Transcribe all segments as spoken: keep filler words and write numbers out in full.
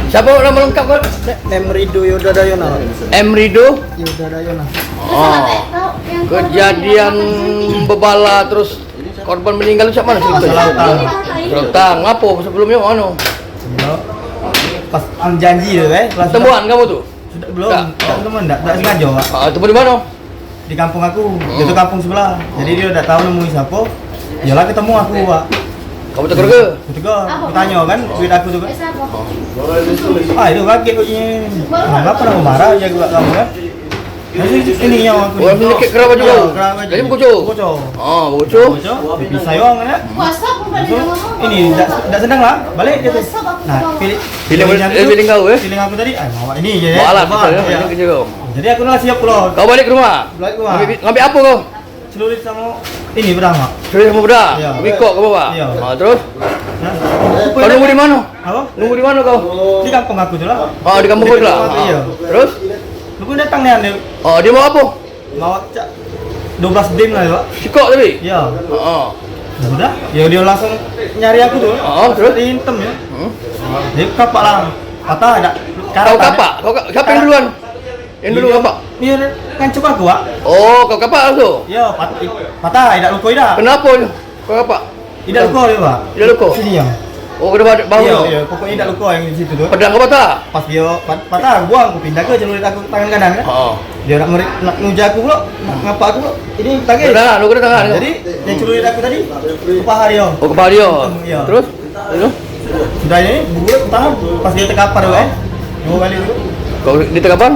Siapa nama lengkap kau? M Rido Yoda Dayona. M Rido? Yoda Dayona. Oh. Kejadian bebala terus korban meninggal tu siapa mana cerita? Selatan. Selatan. Ngapo sebelumnya mana? Pas janji tu eh. Temuan kamu tu? Sudah belum. Tak. Tak temuan, tak, tak sengaja, Pak. Ah, temu di mana? Di kampung aku, hmm. Dia tu kampung sebelah. Jadi dia dak tahu nemu siapa. Yalah ketemu aku, Pak. Kamu tegur ke? Aku tegur, aku tanya kan duit aku tu kan. Ah, itu kaget kok ni. Nah, kenapa nak marah je aku kat kamu kan? Jadi ini yang aku. Oh, ni kerabat juga. Ya, kerabat. Jadi bocor. Bocor. Ah, bocor. Bocor. Pisai orang kan. Ini dak dak senang lah. Balik dia tu. Nah, pilih Feeling, eh, feeling kau, eh? Feeling aku tadi, ah, bawa ini je, eh. Bawa lah, bawa, kita, ya. Ini kerja kau. Jadi aku nak siap pulang. Kau balik ke rumah? Balik ke rumah. Ngambil, ngambil apa kau? Celurit sama ini pedang, Mak. Celurit sama pedang? Ya. Kau ikut ke bawah? Ya. Ha, terus? Nah. Kau nunggu di mana? Apa? Nunggu di mana kau? Di kampung aku tu lah. Ah, di kampung kau tu lah? Dekat rumah aku, ha. Iya. Terus? Aku datang ni, anu. Oh, dia bawa apa? Bawa cak dua belas dim lah, Pak. Sikok tapi? Ya. Heeh. Sudah, ya dia langsung nyari aku tu. Oh, terus? Diintem ya. Hmm. Dia kapak lah. Patah dak. Kau kapak? Kau ka-, siapa yang duluan? Yang dulu kapak? Iya, ngancam aku, Pak. Oh, kau kapak langsung? Ya, pat-, patah, dak luka dak. Kenapa tu? Kau apo? Idak luka dia, Pak. Idak luka? Sini ya. Oh, kena bahu. Iya, iya, pokoknya idak luka yang di situ tu. Pedang kau patah? Pas dia pat-, patah, buang, aku pindah ke celurit aku tangan kanan kan. Ha. Dia nak meri-, nak nguja aku pula, nak ngapa aku pula. Ini tangan. Kena tangan, kena tangan. Jadi, yang celurit aku tadi, ke paha dia. Oh, ke paha dia. Iya. Terus? Terus? Sudah ini, bulat tahan. Pas dia terkapar tu kan. Dua kali tu. Kau dia terkapar?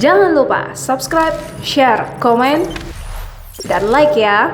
Jangan lupa subscribe, share, komen, dan like ya.